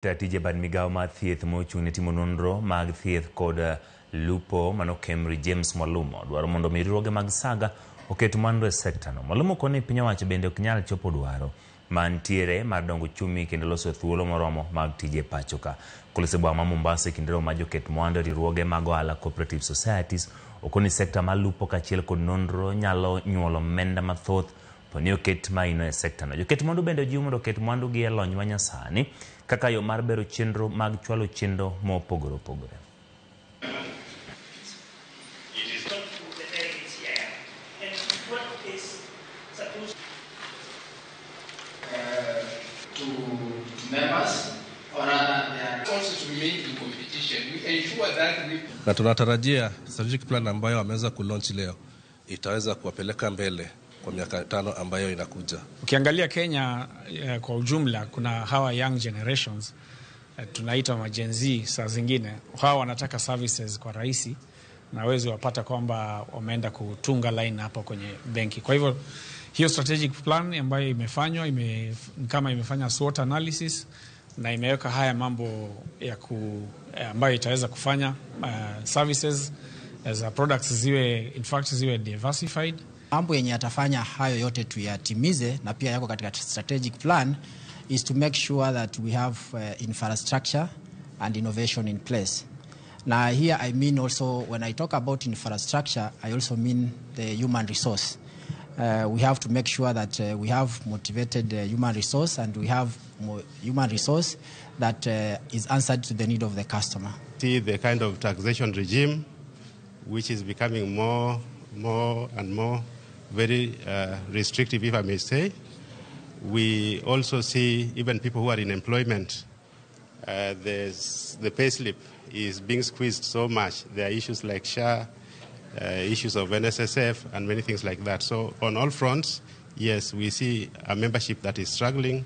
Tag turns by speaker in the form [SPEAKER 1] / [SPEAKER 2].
[SPEAKER 1] Tije bad migawo mar thieth mochung' ne timo nonro mag thieth kod lupo mano Kemri James Mwalumo dwaro mondo mi riwruoge mag saga oket mwandu e sekta no. Mwalumo koni piny owacho bende ok nyal chopo dwaro mantiere mar dongo uchumi kendo loso thuolo moromo mag tije e pacho ka. Kolose boma ma Mombasa e kinde romo mar joket mwandu e riwruoge mag ohala Cooperative Societies okoni sekta mar lupo kaachiel kod nonro nyalo nyuolo omenda mathoth po ni oket maino e sekta no. Joket mwandu bende ojiw mondo oket mwandu gi e lony manyasani kaka yo mar bero chenro mag chwalo chenro mopogore opogore.
[SPEAKER 2] To members, or rather they are
[SPEAKER 3] also to remain in competition. We ensure that we
[SPEAKER 4] Na tunatarajia strategic plan ambayo wameweza kulaunch leo itaweza kuwapeleka mbele kwa miaka 5 ambayo inakuja.
[SPEAKER 5] Ukiangalia Kenya kwa ujumla kuna hawa young generations, tunaita ma Gen Z saa zingine. Hawa wanataka services kwa rahisi na wezi wapata kwamba wameenda kutunga line hapo kwenye benki. Kwa hivyo hiyo strategic plan ambayo imefanywa kama imefanya SWOT analysis na imeweka haya mambo ya ambayo itaweza kufanya services as a products ziwe, in fact ziwe diversified.
[SPEAKER 6] Mambo yenye yatafanya hayo yote tuyatimize na pia yako katika strategic plan is to make sure that we have infrastructure and innovation in place. Now here I mean also when I talk about infrastructure, I also mean the human resource. We have to make sure that we have motivated human resource and we have human resource that is answered to the need of the customer.
[SPEAKER 7] See the kind of taxation regime which is becoming more and more very restrictive, if I may say. We also see even people who are in employment, the pay slip is being squeezed so much. There are issues like SHA, issues of NSSF, and many things like that. So on all fronts, yes, we see a membership that is struggling.